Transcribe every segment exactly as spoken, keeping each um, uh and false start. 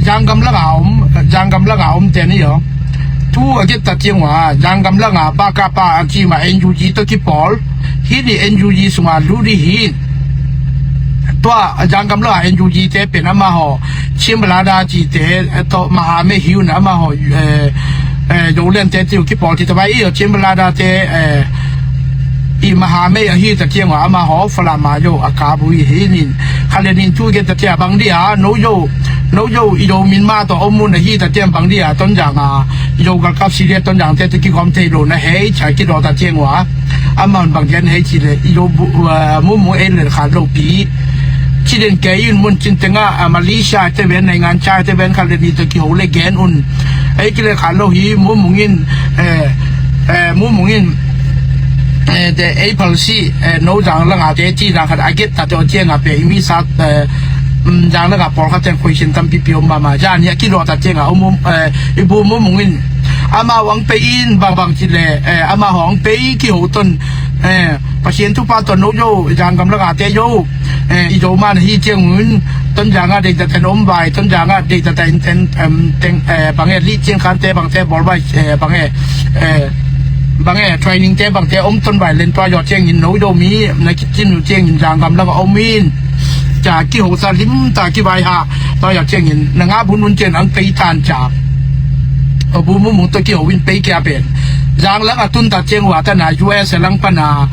Zanggam langa om, Zanggam langa om ten hi aw. Tu a getta ciang ua Zanggam langa baka pa a cima N U G to kipawl. Hini N U G sunga lu di hi. Tua Zanggam langa N U G te pen amaho Chin Brother cite to Mahamei hi un amaho Zoland te tiu kipawl ci tabai i aw. Chin Brother te i Mahamei ahi ta ciang ua amaho Falama Zo a kabu hi hi nin. Khalet nin tu getta cia bang dia no Zo no Zo i Zo min ma to om un ahi ta ciang bang dia Tonzang a Zo galkap sile Tonzang te tu kigawm thei lo na hei ca kidawta ciang ua amahon bang gen hei ci le i Zo mumu ei le khat lo pi. Ci den kei in mun cin tenga Malaysia te ben naingan ca te ben khalet nin to kiho le gen un. Ei kile khat lo hi mumu in mumu in de ei palsi no Zang langa te ci Zang khat a getta to ciang a pe i mi sat Zang langa pawl khat ten khoisin tampi pi om mama zan hi a kidawta ciang a um i bu mumu in amau ang pei in bangbang ci le amau ang pei kiho ton Pasian thupha ton no Zo Zanggam langa te Zo i Zo man hi ciang un Tonzang a deita ten om vai Tonzang a deita ten ten teng bange li ciang khan te bang te bawl vai bange bange training te bang te om ton vai len tua Zo ciang in no Zo mi na kicin u ciang in Zanggam langa om in ca kiho sa lim ta kivai ha tua Zo ciang in na nga bun un ciang ang pei tan ca bu mumu to kiho in pei kia pen Zang langa tun ta ciang ua ta na U S a lang pana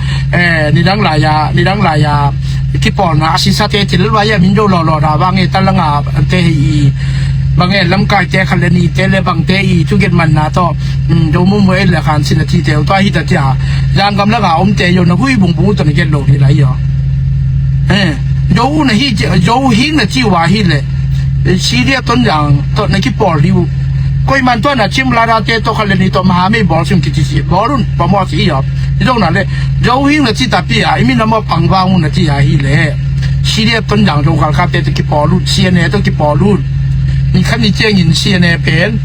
nidang laya nidang laya kipawlna a sisate cil vaya min Zo lawlaw da bang e ta langa te hi i bang e lamkai te khalet nin te le bang te i tu get manna to Zo mumu e le khan sina ti te tua hi ta cia Zanggam langa om te Zo na hui bungbung to na get lo hi la i aw. Zo na hi Zo hi na ci ua hi le Syria Tonzang to na kipawl hi u. Koiman tua na Chin Brother te to khalet nin to Mahamei bawl sim kiti si bawl un pamawh si i aw. I Zo na le Zo hi na ci tapi a i min na maw pangvang un na ci a hi le Syria Tonzang Zo galkap te to kipawl un C N A to kipawl un. Ni khan ni ciang in C N A pen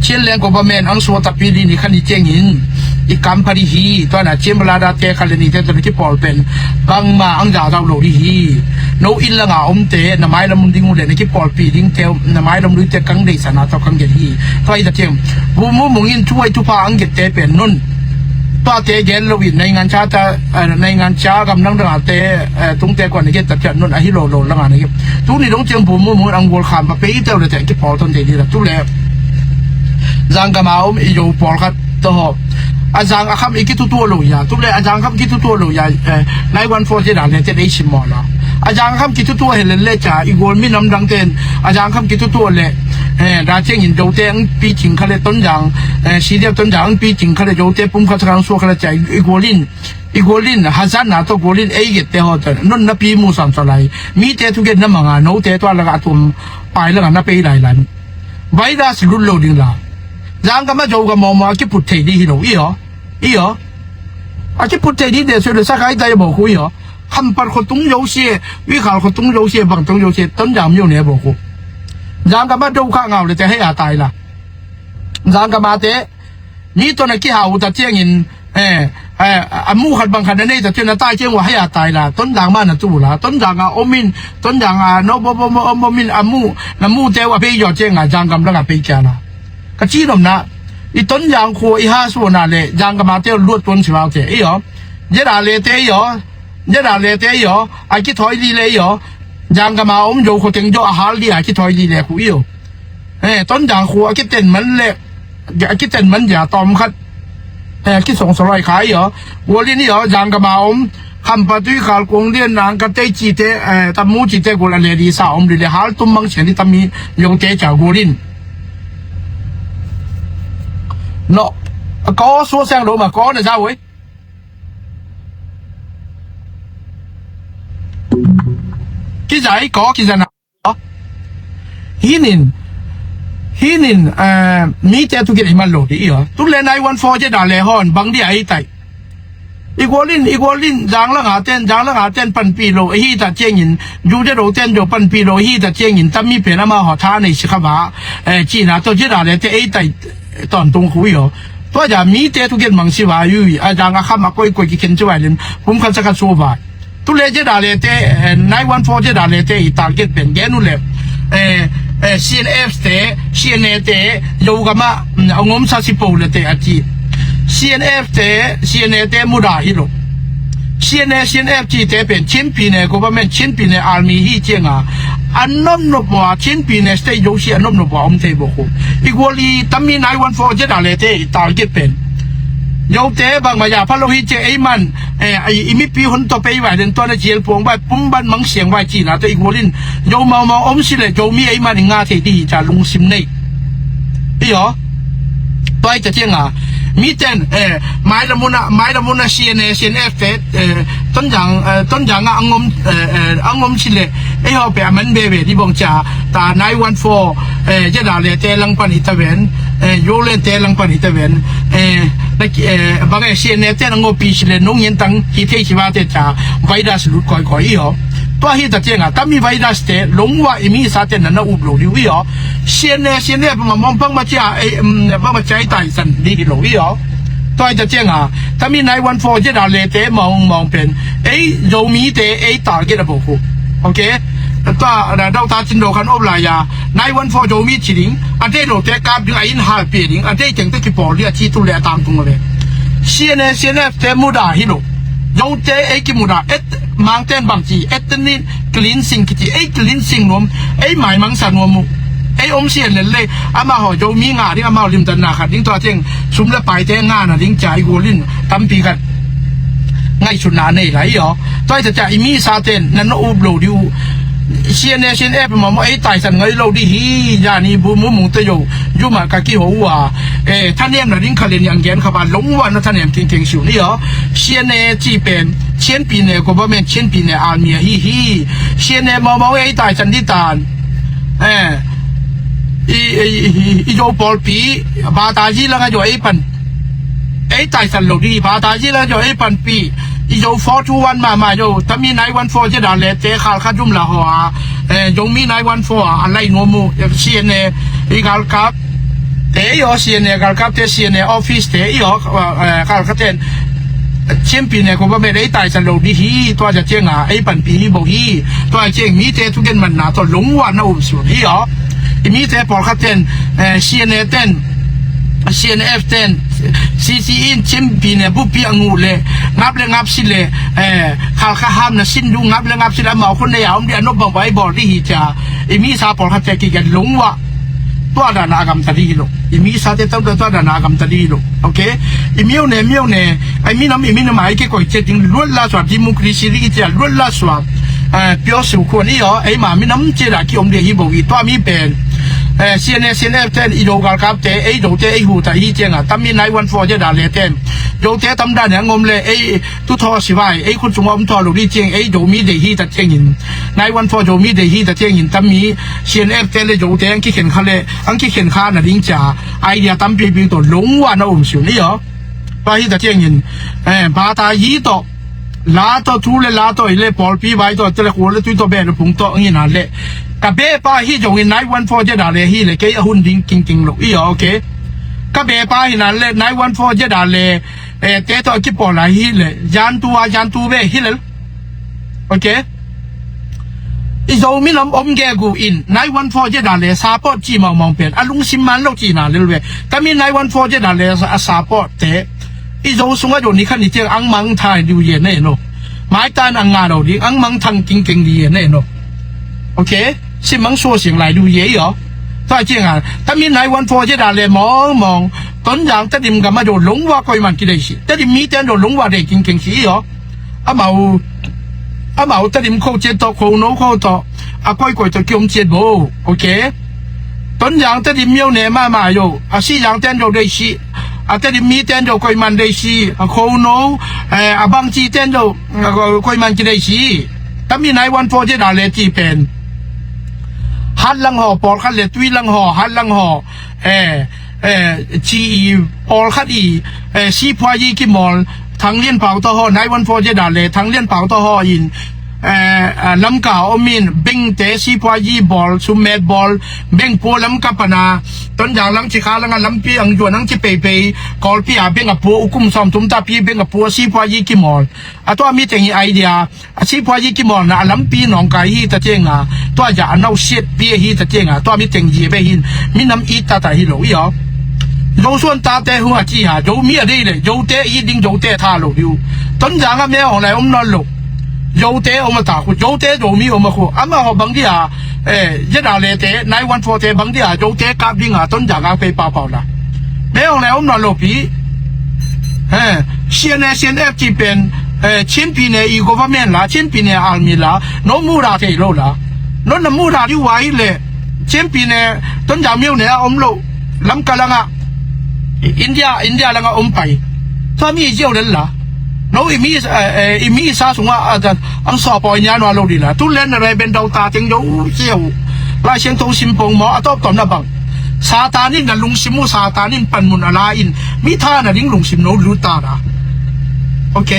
Chin leng government ang suak tapi ni ni khan ni ciang in i kam pha di hi tua na Chin Brother te khalet nin te to na kipawl pen bangma ang za zau lo di hi. No in langa om te na mai lam ding u le na kipawlpi ding te na mai lam lui te kang deisana to kang get hi. Tua i ta ciang bu mumu in tu ai tu pha ang get te pen nun tua te gen lo in naingan ca ta naingan ca gam nang dang a te tung te kuan na get ta ciang nun ahi lo lo langa na get tu ni dong ciang bu mumu in ang gol kham pa pe i teu le te kipawl ton te di la tu le Zanggam a om i Zo pawl khat to ho a Zang a kham i kitutua lo ya tu le a Zang kham kitutua lo ya nine one four te da le te dei sim maw la a Zang kham kitutua he le le ca i gol mi nam dang ten a Zang kham kitutua le da ciang in Zo te ang pi cing kha le Tonzang Syria Tonzang ang pi cing kha le Zo te pum kha sa kang suak kha le ca i gol in i gol in hazan na to gol in ei get te ho to non na pi mu sam sa lai mi te tu get na manga no te tua langa tum pai langa na pei lai lai. Virus lut lo ding la Zanggam a Zogam mawmaw a kiput thei di hi lo i aw. I aw a kiput thei di de sui le sakai tai bawk uh i aw. Khampat khuatung zo sia Uikhal khuatung zo sia Bangtung zo sia Tonzang myo ne bawk uh. Zanggam a Zo kha ngau le te hei a tai la Zanggam a te mi to na kihau ta ciangin a mu khat bang khat na nei ta ciang na tai ciang ua hei a tai la Tonzang ma na tu la Tonzang a om in Tonzang a no bo bo bo om om in a mu na mu te ua pei zo ciang a Zanggam langa pei kia la. Ka ci nom na i Tonzang khua i ha suana le Zanggam a te luat tuan si lau te i aw. Zeda le te i aw. Zeda le te i aw a kithawi li le i aw. Zanggam a om Zo khua teng Zo a hal li a kithawi li le khu i aw. Tonzang khua a kiten man le a kiten man zia tawm khat kisong saloi kha i aw. Gualin i aw Zanggam a om Khampat Uikhal Kuang Lian Nang ka tei cite tamu cite gual a le di sa om li le hal tum mang sian i tami Zo te ca gualin. No ka aw suak seng lo ma ka aw na za oi. Kizai ka aw kizana hinin hinin mite tu kit iman lo di i aw. Tu le nine one four je da le hon bang di ai tai. I gualin i gualin Zang langa ten Zang langa ten panpi lo hi ta ciangin Zu je do ten Zo panpi lo hi ta ciangin tami pen ama ho tha nei si kha ba. Cina to je da le te ei tai tawntung khu i aw. Tua ja mite tu kit mang si vai ui a Zang a kham a koikoi kikhen ci vai lim pum khat sa khat su vai. Tu le je da le te nine one four je da le te i target pen gen u le C N F te, C N A te, Zogam ah, mm, a ngomsa si po le te a ci. C N F te, C N A te muda hi lo. C N A, C N F cite pen Chin Pyine government, Chin Pyine army hi cianga a nopnop uh a, Chin Pyine state zosia a nopnop uh a om thei bawk uh. I gual i tammi nine one four Z R le te i target pen Zote bangmah ya pha lo hi cia ei man, eh, i, i mipi hon tawh pei vai den tuan a ciel puang vai pumban mangsiang vai cina tawh i gualin Zo maumau om si le Zomi ei man i nga thei dih hi ca lungsim nei. Iyo. Tuai ta cianga miten, eh, maila muna, maila muna C N A, C N F te, eh, Tonzang, eh, Tonzang a ngom, eh, eh, a ngom si le ei hau pe a man bebe di bong cia ta nine one four, eh, Z R le te langpan hi ta ven, eh, Zolen te langpan hi ta ven, eh, na ki, eh, bang eh, C N A te na ngopi si le nong yen tang hi thei si va te ca virus lut koi koi iyo. Tua hi ta cianga tami virus te longwa i mi sa te na na up lo diu iyo. C N A, C N F ma mong pang ma cia, eh, mm, pang ma cia i tai san di hi lo iyo. Tua hi ta cianga tami nine one four Z R le te mong mong pen ei Zomi te ei target a bawk uh. Okay. Tua da dau ta cin do kan op la ya nine one four Zomi ci ding a dei lo te kap ding a in hal pia ding a dei teng te kipawl ding a ci tu le a tang tung le. C N A, C N F te muda hi lo. Zote ei kimuda et mangten bang ci ethnic cleansing kici ei cleansing nuam ei maimangsa nuam uh. Ei om sian lel le amaho Zomi nga ding amaho limtanna khat ding tua ciang sum le paite nga na ding cia i gualin tampi khat ngaihsutna nei lai iyo. Tua i ta cia i mi sa ten na na up lo diu. C N A, C N F mamo ei taisan ngai lo di hi yani bu mu mung te yo. Yuma ka kiho uh a, eh, thanem na ding kha le ni ang gen kha ba longwa na thanem kingkeng siu ni iyo. C N A ci pen Chin Pyine government, Chin Pyine army ahi hi. C N A mamo ei taisan di tan, eh, i, i, i, i Zo pawlpi bata yi langa yo ei pan ei taisan lo di bata yi langa yo ei panpi i Zo four two one mama yo tami nine one four Z R le te khal kha dum la ho a, eh, Zomi nine one four a lai nuam uh C N A i galkap te iyo, C N A galkap te, C N A office te iyo, eh, khal kha ten Chin Pyine government ei taisan lo di hi. Tua cia cianga ei panpi hi bo hi. Tua ciang mite thugen manna tawh longwa na um sun hi iyo. I mite pawlkhat ten, eh, C N A ten, C N F ten, C C in Chin Pyine bupi a nguh le ngap le ngap si le, eh, khal kha ham na sin du ngap le ngap si le amau khun nei a om di a nop bang vai bawl di hi cia. I mi sa pawlkhat te kigen longwa. Tua dana a gamta di hi lo. I mi sa te tam tua dana a gamta di hi lo. Okay. I miau ne, miau ne. Ai minam, i minam ai ke koi che ding luat la sua democracy li i cia luat la sua. Eh, pio su kuan iyo, ei ma minam cia da ki om dia hi bo i tua mi pen. Eh, C N A, C N F ten i Zo galkap te ei Zo te ei hu ta hi cianga tami nine one four Z R le ten Zo te tam dan yang om le ei tu thaw si vai ei khut sung om thaw lo di ciang ei Zomi dei hi ta ciangin nine one four Zomi dei hi ta ciangin tami C N F te le Zo te ang ki khen kha le ang ki khen kha na ding cia idea tampi pi to longwa na um siu ni iyo. Tua hi ta ciangin, eh, bata yi to la to thu le la to i le pawlpi vai to te le khua le tui to be le phung to ngina le ka be pa hi zongin nine one four Z R le hi le kei a hun ding kingking lo iyo. Okay. Ka be pa hi nan le nine one four Z R le, eh, te to a kipawl lai hi le yan tu a yan tu be hi le. Okay. I Zomi lam om ge gu in nine one four Z R le support ci maumau pen a lungsim man lo cina lel ve. Tami nine one four Z R le a support te i Zo sunga Zo ni khan i ciang ang mang thai diu ye ne no. Mai tan ang nga lo ding ang mang thang kingkeng di ye ne no. Okay. Sim mang suo siang lai diu ye iyo. Tua cianga tami nine one four Z R le mong mong Tonzang Tedim gama Zo longwa koi man ki dei si Tedim mi ten Zo longwa dei kingkeng si iyo. Amau, amau Tedim kho ciat tawh kho no kho tawh a koikoi tawh kiom ciat bo. Okay. Tonzang Tedim miau ne mama yo a si yang ten Zo dei si a Tedim mi ten Zo koi man dei si a kho no, eh, a bangci ten Zo, eh, koi man ci dei si. Tami nine one four Z R le ci pen hat lang ho pawlkhat le tui lang ho hat lang ho, eh, eh, ci i pawlkhat i, eh, si phua yi kimawl Thang Lian Pau tawh ho nine one four Z R le Thang Lian Pau tawh ho in Eh, ah, Lamka om in, bengte sipuayi bawl, summet bawl, beng pua Lamka pana, Tonzang lang Cikha langa lampi ang zuan ang ci peipei, Kawlpi a beng a pua, ukum sawmthum tapi beng a pua sipuayi kimawl. A tua mi teng hi idea, a sipuayi kimawlna a lampi nawngkai hi ta cianga, tua zah a nausiatpi ahi ta cianga, tua mi teng hi ve hin, minam it tata hi lo hi aw. Zosuan tate hung a ci ha, Zomi a dei le, Zote it ding Zote tha lo hi uh. Tonzang a me awng lai om nawn lo. Zote om a ta khu, Zote Zomi om a khu. Amah hawh bang dia, eh, zeda lete, nine one four te bang dia, Zote kap dinga, Tonzang a pei paupau la. Me awng lai om nawn lo pi. Eh, C N A, C N F ci pen, eh, Chin pi ne i government la, Chin pi ne army la, no muda thei lo la. No na muda di wai le, Chin pi ne, Tonzang miu ne a om lo, Lamka langa, India, India langa om pai. Tua mi ziau lel la. No i mi, eh, eh, i mi sa sunga, ah, ang saw pawi nia nua lo di la. Tu len na Reverend Dau ta teng Zo siau. Lai Siangtho sim pong maw, a tawp tawm na bang. Satan in na lungsim uh, Satan in panmun a la in. Mi tha na ding lungsim no lut ta da. Ok?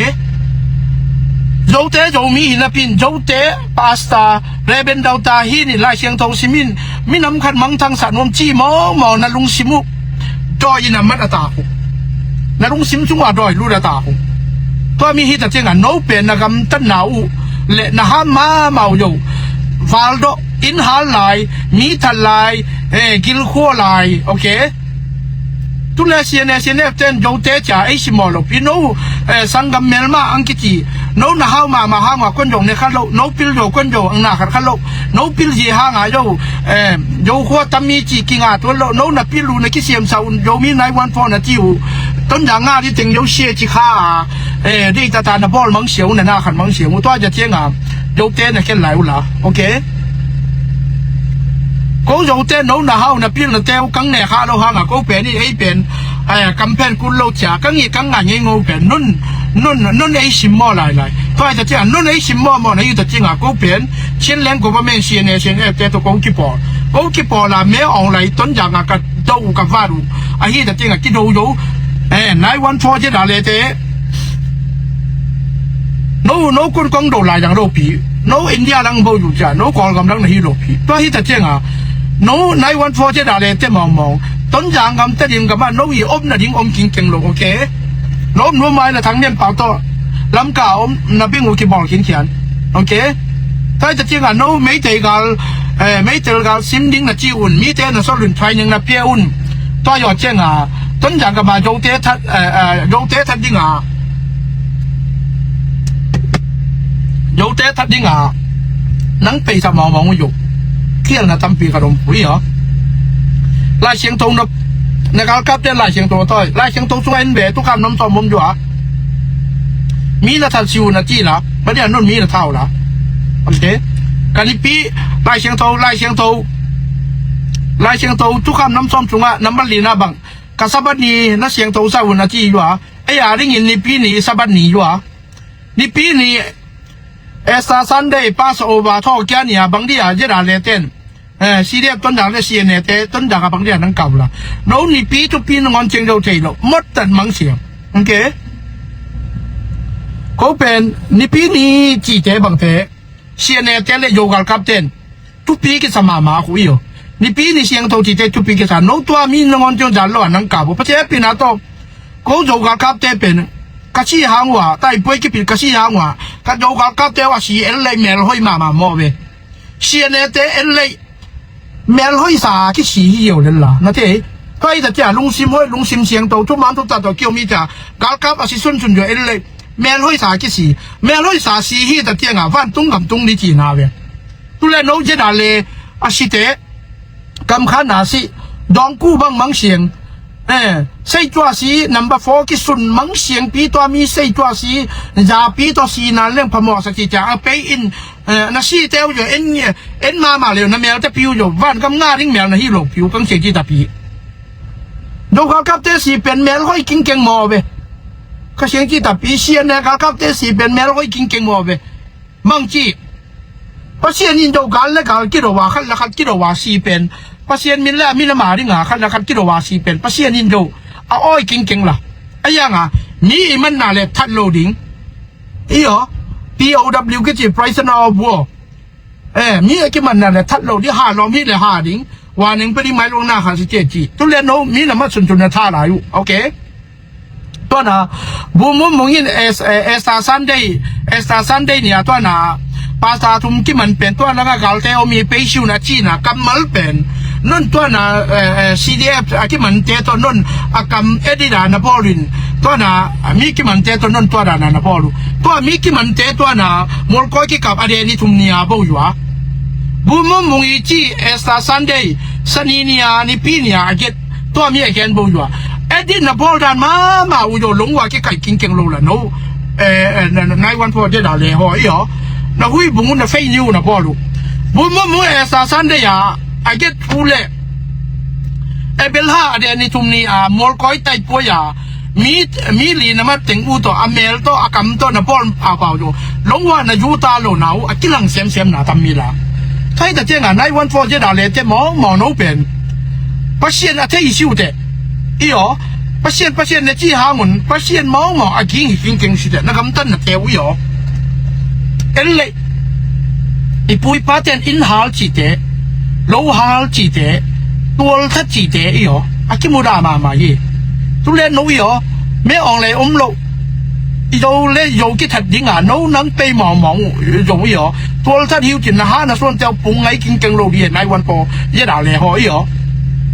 Zote, Zomi hi napin, Zote, Pastor, Reverend Dau ta hi ni Lai Siangtho sim in. Minam khat mangthang sa nuam ci maw, maw na lungsim uh. Dawi in a mat a ta uh. Na lungsim sung a dawi lut a ta uh. Tua mi hi ta cianga, no pen na gamtatna uh. Le na ham ma mau yo. Val dawh, inn hal lai, mi that lai, eh, gilkhua lai, ok? Tu le C N A, C N F ten Zote cia ei si maw lo. Pi no, eh, sanggam melma ang kici. No na hau mama hanga kuan zo ne khat lo. No pil zo kuan zo ang na khat khat lo. No pil zi hanga zo, eh, zo khua tam mi ci kinga tuan lo. No na pil uh na kisiam sa un Zomi nine one four na ci uh. Tonzang nga di teng Zo sia ci kha. Eh, di tata na bawl mang sia uh na na khat mang sia uh. Tua zah cianga. Zote na khen lai uh la. Ok? Ko Zote no na hau na pil na teu kang ne kha lo hanga ko pen i ei pen, eh, kam pen kul lo cia, kang i kang nga ngei ngo pen, nun, nun, nun ei sim maw lai lai. Tua i ta cia, nun ei sim maw maw na i ta cia nga ko pen, Chin Land Government C N A, C N F te to ko kipawl. Ko kipawl la me awng lai Tonzang a ka do u ka vat u. Ahi ta cia nga ki do u do. Eh, nine one four zeda lete. No, no kun kong do lai dang do pi. No India dang bo yu cia. No Kawlgam dang na hi lo pi. Tua hi ta cianga. No nine one four zeda lete mawngmawng. Tonzang gam ta ding gama no i om na ding om kingkeng lo, ok? No om no mai na thang nian pau to. Lamka om na bing u kibawl kinkhian. Ok? Tua hi ta cianga no Meitei gal, eh, Meitei gal sim ding na ci un. Mite na so lun training na pia un. Tua yo cianga. Tonzang gama Zote that, eh, eh, Zote that dinga. Zote that dinga. Nang peisa mawngmawng uh yo. Khialna tampi ka dom pui aw. Lai Siangtho nop. Na galkapte Lai Siangtho toi. Lai Siangtho sunga in be tukham nom tawm mom zua. Mi na that si uh na ci la. Badia nun mi na thau la. Ok. Ka nipi Lai Siangtho, Lai Siangtho. Lai Siangtho tukham nom sawm sunga number li na bang. Ka Sabbath ni na siangtho sa uh na ci zua. Ei a dingin nipi ni Sabbath ni zua. Nipi ni Easter Sunday, Passover, thaw kia ni a bang dia zeda leten. Eh, C D F Tonzang le C N A te Tonzang a bang dia nang kau la. No nipi tupi nangawn ciang zo thei lo. Mot tan mang siang. Ok. Ko pen nipi ni cite bangte. C N A te le Zo galkap ten. Tupi kisa mama khu i aw. Nipi ni siangtho cite tupi kisa. No tua mi nangawn ciang zan lo a nang kau. Pasian pina to. Ko Zo galkapte pen. Ka si hang ua. Tai puai kipil ka si hang ua. Ka Zo galkapte ua si el lei mel hoi mama maw ve. C N A te el lei. Mel hoi sa kisi hi yo lel la. Na te. Tua i ta cia lungsim hoi lungsim siangtho. Thuman thuta to kiom i cia. Galkap a si sunsun yo el lei. Mel hoi sa kisi. Mel hoi sa si hi ta cianga. Vantung gamtung ni cina ve. Tu le no zeda le. A site. Kam khan na si. Dawngku bang mang siang. Eh, sei tua si, number four kisun mang siang pi tua mi sei tua si, za pi tua si na leng phamawh sa ci cia a pei in, eh, na si teu yo, en, en mama leu, na mel te piu yo, van kam nga ding mel na hi lo piu, kang siang ci ta pi. Zo galkapte si pen mel hoi kingkeng maw ve. Ka siang ci ta pi, sian ne galkapte si pen mel hoi kingkeng maw ve. Mang ci. Pasian in Zo gal le gal kido a, khat le khat kido a si pen. Pasian min le a min a ma dinga, khat le khat kido a si pen. Pasian in Zo. A oi kingkeng la. A yanga, mi i manna le that lo ding. I aw. P O W kici prisoner of war. Eh, mi a kimanna le that lo ding, ha lawm hi le ha ding. Warning pe ding, mai lawng na kha si cia ci. Tu le no, mi na mat sun tun na tha lai uh. Okay. Tua na, Bum Mum Mung in Es-, eh, Easter Sunday, Easter Sunday ni a tua na, pastor thum kiman pen tua langa galte om hi pei siu na ci na kammal pen. Non tua na, eh, eh, C D F a kimante tawh non a kam edit a na bawl in. Tua na, a mi kimante tawh non tua dan a na bawl uh. Tua mi kimante tua na, mualkawi kikap a de ni thum ni a bo yua. Bum Mum Mung i ci Easter Sunday, sani ni a, nipi ni a, a get. Tua mi a gen bo yua. Edit na bawl dan mama uh yo, longua kikaih kingkeng lo la no. Eh, eh, na, na, nine one four deda le haw i aw. Na hui bung uh na fei ni uh na bawl uh. Bum Mum Mung Easter Sunday a, a get thu le. Ebel ha a de ni thum ni a, mualkawi tai puai a. Mi, mi li na mat teng uh tawh, a mel tawh, a kam tawh, na bawl a pau yo. Longua na yu ta lo na uh, a kilang semsem na tam mi la. Thai ta cianga, nine one four deda le te mawngmawng no pen. Pasian a thei siu te. I aw. Pasian, Pasian na ci hang un. Pasian mawngmawng a ging hi kingkeng siu te. Na gamtatna te uh i aw. En le. I pu i pa ten inn hal ci te. Lo hal ci te. Tual that ci te i aw. A kimu da mama hi. Tu le no i aw. Me ong le om lo. I zo le zo kithat dinga. No nang pei mawngmawng uh. Zo i aw. Tual that hiu cin na ha na suan teu pung ngai kingkeng lo di e nine one four. Ye da le haw i aw.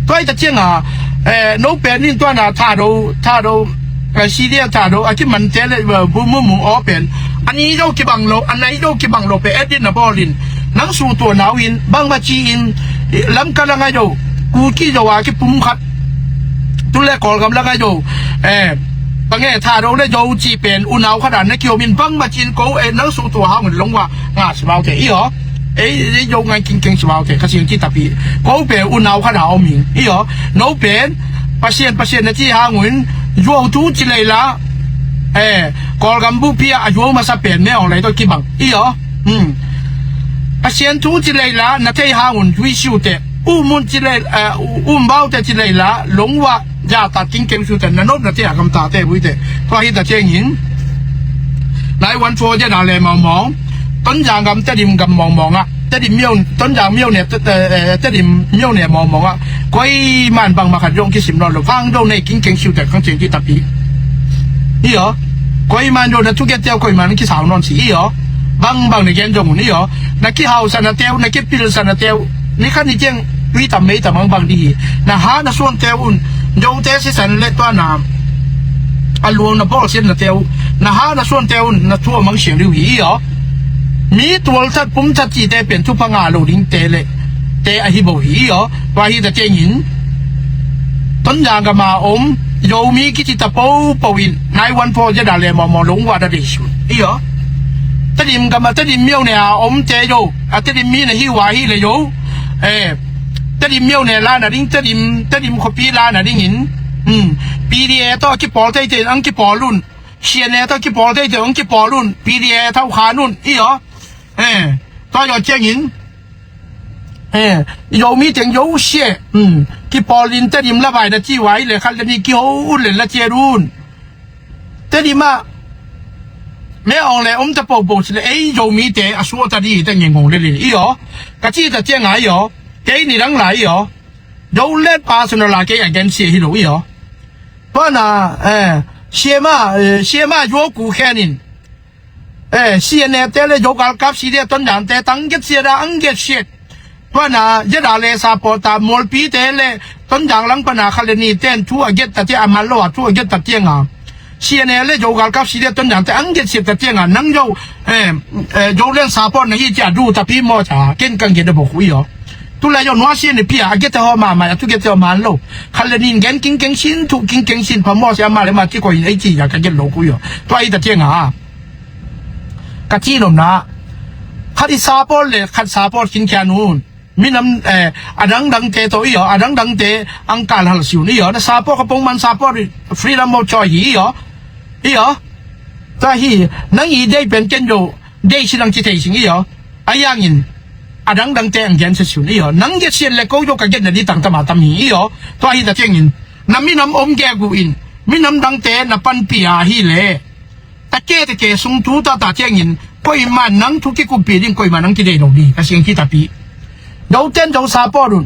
Tua i ta cianga, eh, no pen in tua na tha do, tha do, eh, C D F tha do, a kimante le, eh, Bum Mum Mung aw pen. A ni do kibang lo, a nai do kibang lo pe edit na bawl in. Nang su tua nau in, bang ma ci in, eh, Lamka la ngai do, Kuki zo a kipum khat. Tu le Kawlgam la ngai do, eh, bang e tha do le zo ci pen, u nau khat a na kiom in, bang ma ci in ko, eh, nang su tua hang un longua, nga si mau te, i aw. Ei, ei, zo ngai kingkeng si mau te, ka sing ci tapi. Ko pen, u nau khat a om in, i aw. No pen, Pasian, Pasian na ci hang un, zuau tu ci lei la, eh, Kawlgam bupi a, a zuau masa pen, me ong lei to kibang, i aw. Hmm. Pasian tu ci lei la, na thei hang un, zui siu te, u mun ci lei, eh, u, um bau te ci lei la, longua, ja ta kingkeng siu te, na nop na te, a gam ta te, bui te. Tua hi ta ciangin. Nine one four ja da le mawngmawng. Tonzang gam, Tedim gam mawngmawng ah. Tedim miau, Tonzang miau ne, te, te, eh, Tedim miau ne mawngmawng ah. Koi man bang ma khat zong kisim nawn lo. Vang do nei kingkeng siu te kang ceng ci tapi. I aw. Koi man do na tu get teu koi man kisau nawn si i aw. Bang bang ne gen zong un i aw. Na kihausa na teu, na kipilsa na teu. Ni khan ni ciang tui tam mei tam ang bang di hi. Na ha na suan teu un. Zote sisan le tua na. A luang na bawl sian na teu. Na ha na suan teu un. Na tua mang siang liu hi i aw. Mi tual that pum that ci te pen thupha nga lo ding te le. Te ahi bo hi i aw. Tua hi ta ciangin. Tonzang gam a om. Zomi kici ta po po in. Nine one four ja da le mawngmawng longua da dei sun. I aw. Tedim gam a Tedim miau ne a om te zo. A Tedim mi na hi ua hi le zo. Eh, Tedim miau ne la na ding, Tedim, Tedim khuapi la na dingin. Hmm. P D A tawh kipawl teitei ang kipawl un. C N A tawh kipawl teitei ang kipawl un. P D A tawh khan un. I aw. Eh, tua zo ciangin. Eh, Zomi teng zo sia. Hmm. Kipawl in Tedim la vai na ci ua hi le khat le ni kiho un le la ciat un. Tedim ah. Me ong le om ta po po si le ei Zomi te a suak ta di te ngeng ngong le le i aw. Ka ci ta ciang a i aw. Kei ni dang lai i aw. Zo let personal a kei against hi lo i aw. Tua na, eh, siama, eh, siama yo ku khen in. Eh, C N A te le zo galkap si de Tonzang te tang get sia da ang get siat. Tua na, zeda le sapawt ta, mualpi te le, Tonzang lang pana kha le ni ten, thu a get ta te a man lo a, thu a get ta tiang a. C N A le zo galkap si le Tonzang te ang get siat ta tiang a, nang zo, eh, eh, zo len sapawt na hi cia du ta pi maw ca, ken kang get a bok hui aw. Tu la zo nua si ni pia, a get a haw ma ma, a thu get a haw man lo. Kha le ni gen kingkeng sin, thu kingkeng sin, pa maw sia ma le ma ti ko in ei ci ya ka get lo hui aw. Tua i ta tiang a. Ka ci nom na. Khat i sapawt le, khat sapawt kin kia nun. Minam, eh, a dangdangte tawh i aw, a dangdangte ang kal hal siun i aw. Na support ka pongman support freedom of choice hi i aw. I aw. Tua hi, nang i dei pen ken do, dei si nang ci thei sing i aw. A yangin, a dangdangte ang gen sa siun i aw. Nang get sian le ko do ka get na di tang tama tam hi i aw. Tua hi ta tiangin, na minam om ge gu in, minam dangte na panpia hi le. Ta ke ta ke sung tu ta ta ciangin, Koima nang thu kikuppih ding, koima nang kidei lo ding, ka siang kitapi. Zoten Zo support un.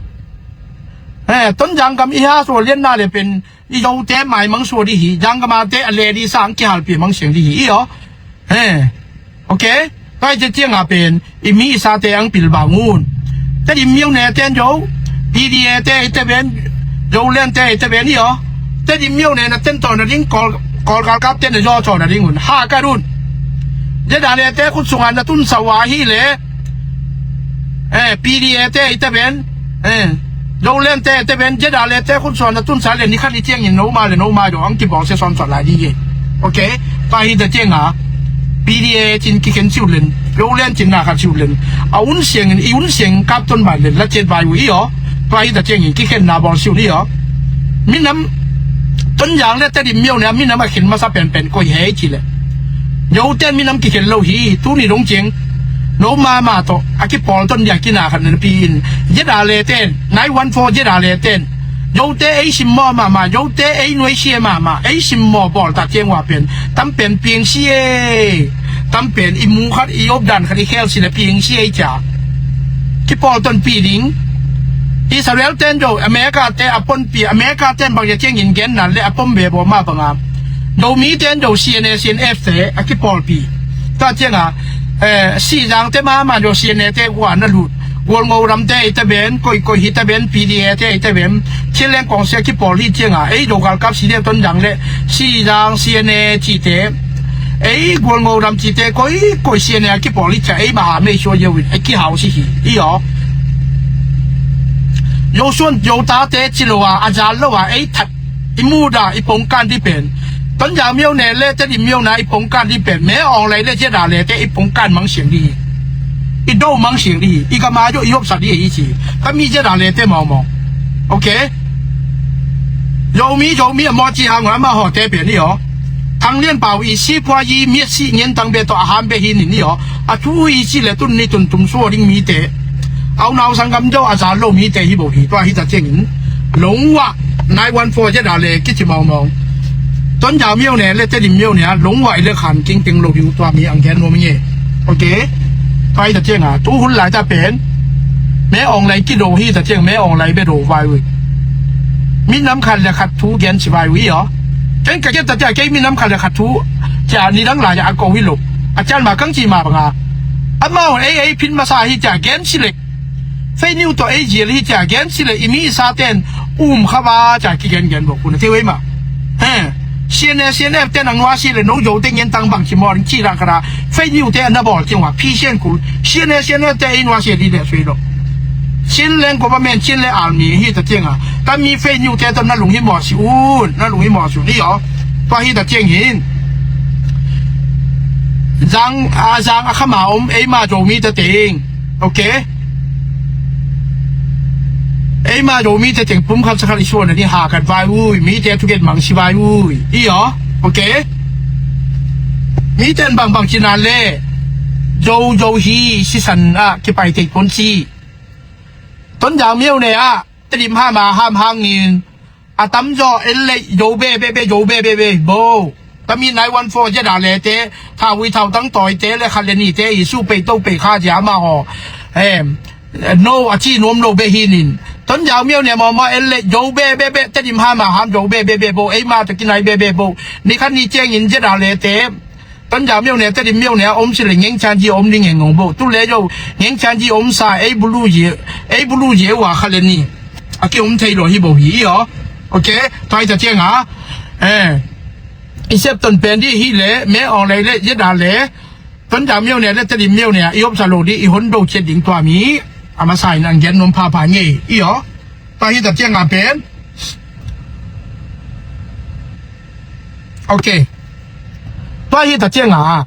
Eh, Tonzang gam i ha suah lianna le pen i Zote maimang suah ding hi. Zanggamate a le ding sang kihalpih mang siang ding hi, i aw. Eh, ok. Tua hi ciang a pen i mi i sate ang pilvang un. Tedim Myone ten Zo, P D A te i te pen, Zoland te i te pen, i aw. Tedim Myone na ten tawh na ding, Kawl, Kawl galkap ten na zaw tawh na ding un. Ha ka dun. Zedale te khut sunga na tunsa uh ahi le, eh, P D A te i te pen, eh, Zoland te i te pen, Zedale te khut sunga na tunsa le, ni khat ni ciangin no ma le no ma dong ang kibawl sia sawn sawn lai ding hi. Ok. Tua hi ta ciang a, P D A cin kikhen ciu len, Zoland cin na khat ciu len, a un siangin, i un siangin kap ton vai len, la ciat vai uh i aw. Tua hi ta ciangin kikhenna bawl siu ni aw. Minam, Tonzang le Tedim Myone a minam a khen masa penpen koi hei ci le, Zoten minam kikhen lo hi. Tuni dong ciang no mama tawh a kipawl ton dia kina khat na pi in, Zedale ten, nine one four Zedale ten, Zote ei simmawh mahmah, Zote ei nuaisia mahmah, ei simmawh bawl ta ciang ua pen tam pen piangsi e. Tam pen i mu khat, i opdan khat i khel si le piangsi e cia. Kipawl tonpih ding. Israel ten Zo, America te a ponpih, America ten bang ya ciangin gen nan le a pom be baw mah banga, Zomi ten Zo C N A, C N F te a kipawlpih. Tua cianga, eh, Sihzang te mahmah Zo C N A te ua na lut. Gualngo ram te i te ben, koikoi hi te ben, P D A te i te ben, Chinleng kawngsia kipawl hi cianga, ei Zo galkap si le Tonzang le Sihzang, C N A cite, ei Gualngo ram cite, koikoi C N A kipawl hi cia, ei maha mei sua yeu in, ei kihau si hi, i aw. Zo suan, Zo tate ci lo a, a zal lo a, ei that i muda, i pongkan di pen. Tonzang Myone le Tedim Myone a i pongkan di pen. Me awng lai le Zedale te i pongkan mang siang di hi. I do mang siang di hi. I gama zo i hopsa di hi ci. Ka mi Zedale te mawngmawng. Ok. Zomi, Zomi a maw ci hang a ma haw te pen i aw. Thang Lian Pau i si pua yi miat si ngen tang be tawh a ham be hi nin i aw. A thu i ci le tun ni tun tum sua ding mite. Au nau sanggam zo a zal lo mite hi bo hi tua hi ta ciangin. Lungwa nine one four Zedale kici mawngmawng. Tonzang Myone le Tedim Myone a lungwa i le khan kingteng lo hi uh tua mi ang gen nuam nge. Ok. Tua hi ta cianga tu hun lai ta pen. Me awng lai kido hi ta ciang me awng lai be do vai ui. Minam khat le khat thu gen ci vai ui aw. Ken ka gen ta ciang kei minam khat le khat thu cia ni dang lai a ko hi lo. A cian ma kang ci ma banga. Amau ei ei phin masa hi cia gen ci lek. Fei niu tawh ei zial hi cia gen si le i mi i sa ten um kha va cia kigen gen bawk hun a thei wei mah. He. C N A, C N F ten a ngua si le no zo te ngen tang bang ci maw ding ci rang kha ra. Fei niu te a na bawl ciang wa phi sian kul. C N A, C N F te ei ngua si di le sui lo. Chin leng ko ba men chin le army hi ta ciang a. Ka mi fei niu te tawh na lung hi maw si un, na lung hi maw si un i aw. Tua hi ta ciang hin. Zang, a zang a khama om ei ma zo mi ta teng. Ok. Ei ma Zomi te teng pum khat sa khat i suan a ni ha khat vai ui, mi te thugen mang si vai ui. I aw. Ok. Mi ten bangbang ci nan le Zo Zo hi sisan ah kipai tei pon si. Tonzang Myone ah Tedim Ham a ham hangin a tamzaw en leih zo be be be zo be be be bo. Tami nine one four Zedale te, Thau Ui Thau Tang Tawi te le khat le ni te i su pei to pei kha zia ma haw. Em, no a ci nuam lo be hi nin. Tonzang Myone mawmaw en leih zo be be be Tedim Ham a ham zo be be be bo. Ei ma to kinai be be bo. Ni khat ni ciangin Zedale te. Tonzang Myone, Tedim Myone a om si le Ngeng Chan Ji om ding e ngong bo. Tu le zo Ngeng Chan Ji om sa ei bulu ye, ei bulu ye wa kha le ni. A ki om thei lo hi bo hi aw. Ok, tua hi ta ciang a. Eh. I sep ton pen di hi le, me awng lai le, Zedale. Tonzang Myone le, Tedim Myone a, i om sa lo di, i hon do chet ding tua mi. A masa in ang gen nom pha pha nge, i aw. Tua hi ta ciang a pen. Ok. Tua hi ta ciang a.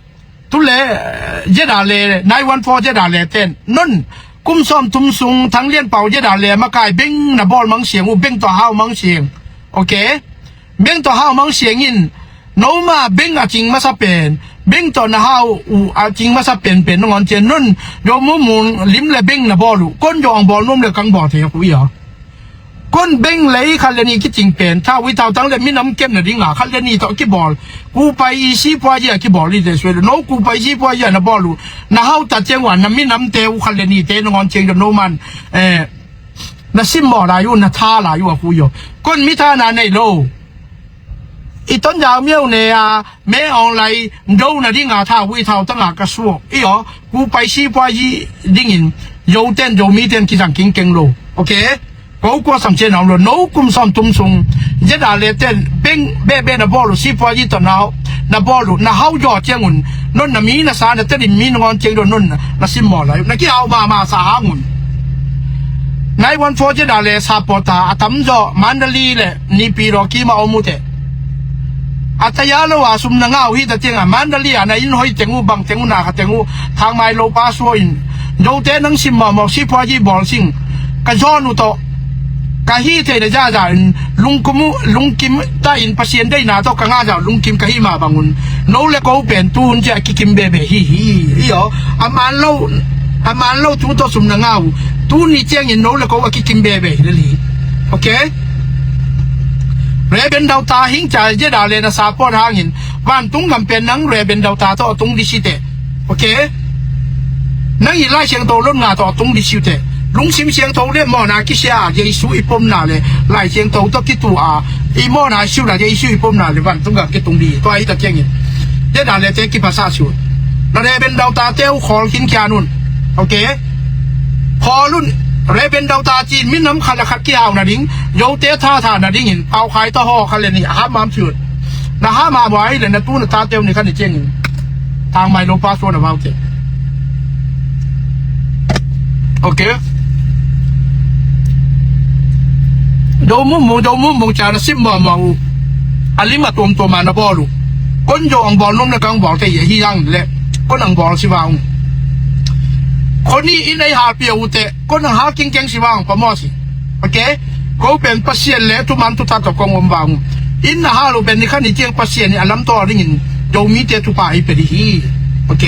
Tu le, eh, Zedale, nine one four Zedale ten. Nun, kum sawm tum sung, Thang Lian Pau Zedale, makai beng na bawl mang siang, u beng tawh hau mang siang. Ok? Beng tawh hau mang siang in, no ma beng a cing masa pen, beng tawh na hau, u a cing masa pen pen, nong on cian nun, yo mu mun, lim le beng na bawl u, kon yo ang bawl num le kang bawl te ku ya. Kon beng lei khat le nih kicing pen tha ui thau tang le minam kepna dinga khat le nih tawh kibawl. Kupai i sipuazi a kibawl i te suai lo no kupai sipuazi a na bawl uh na hautat ciang uh a na minamte uh khat le nihte nangawn ciang dong no man, eh, na simmawh lai uh na tha lai uh a hui uh. Kon mi thana nei lo. I Tonzau miau ne a me awnglai do nadinga tha ui thau tanga ka suak i aw kupai sipuazi dingin Zoten Zomiten kizang kingkeng lo. Ok. Ko kua sam cian a om lo no kum sawm tum sung zeda le ten beng bebe na bawl uh sipuazi tawh na hau na bawl uh na hau zaw ciangun non na mi na sa na tedim mi nangawn ciang dong non na simmawh lai uh na kihau mahmah sa hangun. Nine one four zeda le sapawta a tamzaw Mandali le nipi raw kima om uh teh. A taya lo a sum na ngau hi ta tiang a Mandali a na inn hoi teng uh bang teng uh na kha teng uh thangmai lo pa suah in Zote nang sim mawhmawh sipuazi bawl sing ka zawn uh tawh ka hi theina zaza in lungkum uh lungkim ta in Pasian deina tawh ka ngah zah lungkim ka hi mah bangun no le ko pen tuhun ciah kikim bebe hi hi hi aw. A man lo a man lo tu tawh sum na ngau tuni ciangin no le ko a kikim bebe hi le li. Ok. Reben dauta hing ca zeda le na sapawt hangin vantung gam pen nang reben dauta tawh a tung di si teh. Ok. Nang i Lai Siangtho lotnga tawh a tung di si uh teh. Lungsim siangtho le mawhna kisia a Jesu i pomna le Lai Siangtho tawh kitu a i mawhna si uh la Jesu i pomna le vantung gam kitung di tua hi ta ciangin zeda le te kipasa si uh. Na reben dauta te uh khawl kinkhian un. Ok. Khawl un. Reben dauta ci-in minam khat le khat kihau nading Zote thatha nadingin paukhai tawh haw khat le nih a hamam ciut na hamam uh ahi le na tu na tate uh ni khat ni ciangin thangmai lo pa suah na vau te. Ok. Zo mumung zo mumung ca na sim mawhmawh uh a lim a tuamtuam a na bawl uh. Kon zo ang bawl nuam le kang bawl te hi a hi hang le kon ang bawl si vang uh. Khoni in ei halpia uh te kon ang hal kingkeng si vang pamawh si. Ok. Ko pen Pasian le thuman thuthat tawh kong om vang uh. In na hal uh pen ni khan ni ciang Pasian ni a lamtawl dingin Zomite thupha ei pe dih hi. Ok.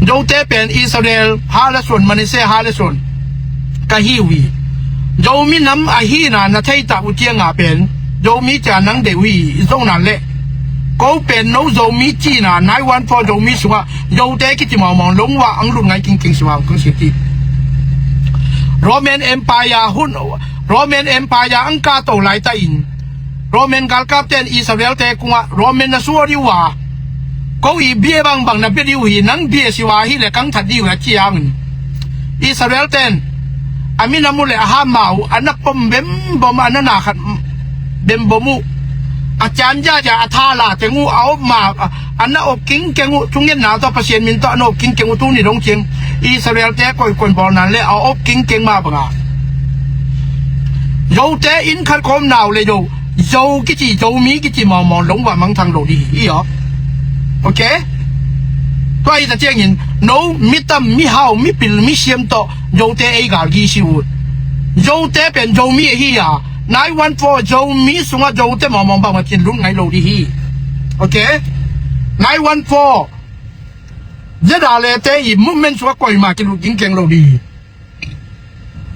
Zote pen Israel hal a suan Manasseh hal a suan ka hi uh hi. Zomi nam a hina na theitah uh cianga pen Zomi cia nang deih uh hi. I zongna le ko pen no Zomi cina nine one four Zomi sungah Zote kici mawngmawng longua ang lut ngai kingking siwa kang siti. Roman Empire hun Roman Empire ang ka to lai ta in Roman galkap ten Israel te kungah Roman na suah diu a ko i bia bangbang na bia diu hi nang bia siwa hi le kang that diu a ciangin Israel ten a minam uh le a hama uh a na pom bembom a na na khat bembom uh a cian jaja a thala teng uh a op ma a na op kingkeng uh thungetna tawh Pasian min tawh a na op kingkeng uh tuni dong ciang Israel te koikoi bawlna le a op kingkeng ma banga Zote inn khat kawm nau le zo Zo kici Zomi kici mawngmawng longua mangthang lo dih hi aw. Ok. Tua hi ta ciangin no mitam mihau mipil misiam tawh Zote ei galgi si uh. Zote pen Zomi ahi a nine one four Zomi sungah Zote mawngmawng bangmah cin lut ngai lo dih hi. Ok. Nine one four zeda le te i movement sungah koima kilut kingkeng lo dih hi.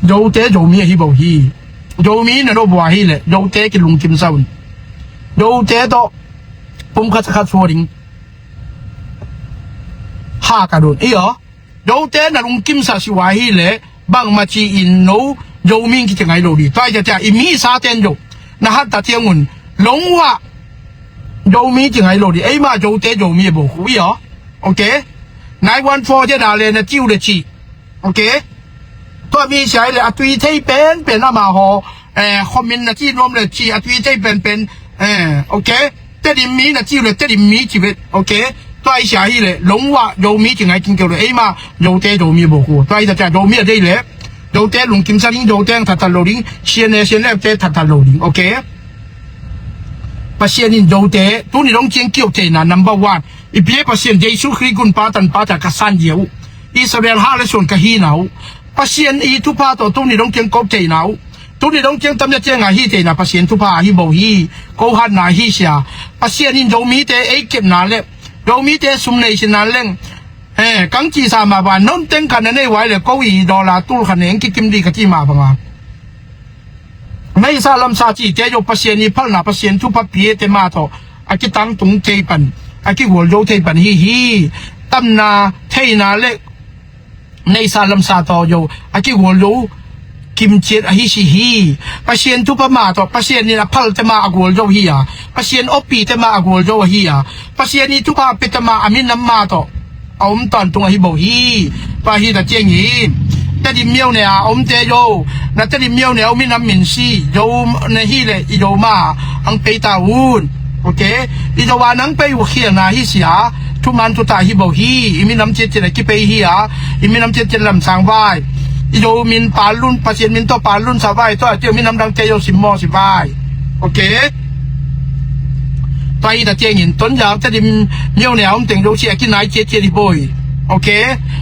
Zote Zomi ahi bo hi. Zomi na no bua hi le Zote kilungkim sa un. Zote tawh pum khat khat suah ding ha ka dun i aw. Zote na lungkimsa siwa hi le bangmah ci-in no Zomi kici ngai lo dih. Tua i cia i mi sa ten zo na hat ta tiangun longua Zomi ci ngai lo dih. Eima Zote Zomi a bo khu i aw. Ok. Nine one four zeda le na ciu le ci. Ok. Tua mi sia le a tui thei pen pen ama ho eh khomin na ci nuam le ci a tui thei pen pen eh ok. Tedim mi na ci le tedim mi ci vet. Ok. Tua i sia hi le longua Zomi ci ngai king keu le eima Zote Zomi bo khu tua i ta cia Zomi a dei le Zote lungkim sa ding Zote ang thathat lo ding sian ne sian le te thathat lo ding. Ok. Pasian in Zote tuni dong ciang kiok theina number one i bia Pasian Jesu Khrih gunpa tanpa ta ka san dia uh. Israel ha le suan ka hina uh. Pasian i thupha tawh tuni dong ciang kop theina uh. Tuni dong ciang tamna cianga hi theina Pasian thupha ahi bo hi. Ko hatna hi sia. Pasian in Zomite ei kepna le Zomite sum nei sina leng he kang ci sa ma ba non teng khan na nei wai le ko i dollar tul khan eng kikim di ka ci ma banga. Neihsa lamsa cihte zong Pasian i phalna, Pasian thupha pite mah tawh a kitangtung thei pan, a kigual zo thei pan hi hi. Tamna, theina le neihsa lamsa tawh zong a kigual zo kimciat ahi si hi. Pasian thupha mah tawh, Pasian in a phalte mah a gual zo hi a, Pasian oppihte mah a gual zo ahi a, Pasian i thupha pite mah a minam mah tawh a om tawntung ahi bo hi. Tua hi ta ciangin Tedim miaune a omte zo, na Tedim miaune a om minam min si zo na hi le i zo mah ang pei ta un. Ok, i zo a nang pei uh khialna hi si a, thuman thutah hi bo hi. I minam ciatciat a kipei hi a, i minam ciatciat lamsang vai. I zo min pal lun, Pasian min tawh pal lun sa vai, tua tiu minam dangte zo simmawh si vai. Ok, tua hi ta ciangin Tonzang Tedim miaune a om teng zo si a kinai ciatciat hi bo hi. Ok,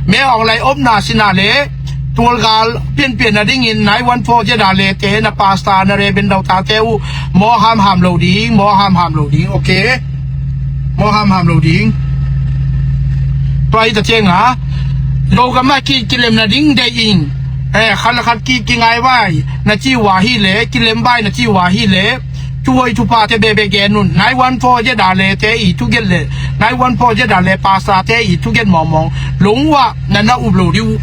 Me Aung Hlaing opna sina le tualgal pianpian nadingin nine one four Jeddah lete na pasta na reben dautate uh mawh hamham lo ding, mawh hamham lo ding. Ok, mawh hamham lo ding. Tua hi ta cianga Zogam a ki, kilem nading deih in. Eh, khat le khat ki, kingai vai na ci uh ahi le, kilem vai na ci uh ahi le, thuhuai thuphate bebe gen un. Nine one four Jeddah lete i thugen le, nine one four Jeddah le pastate i thugen mawngmawng lungwah na na up lo dih uh.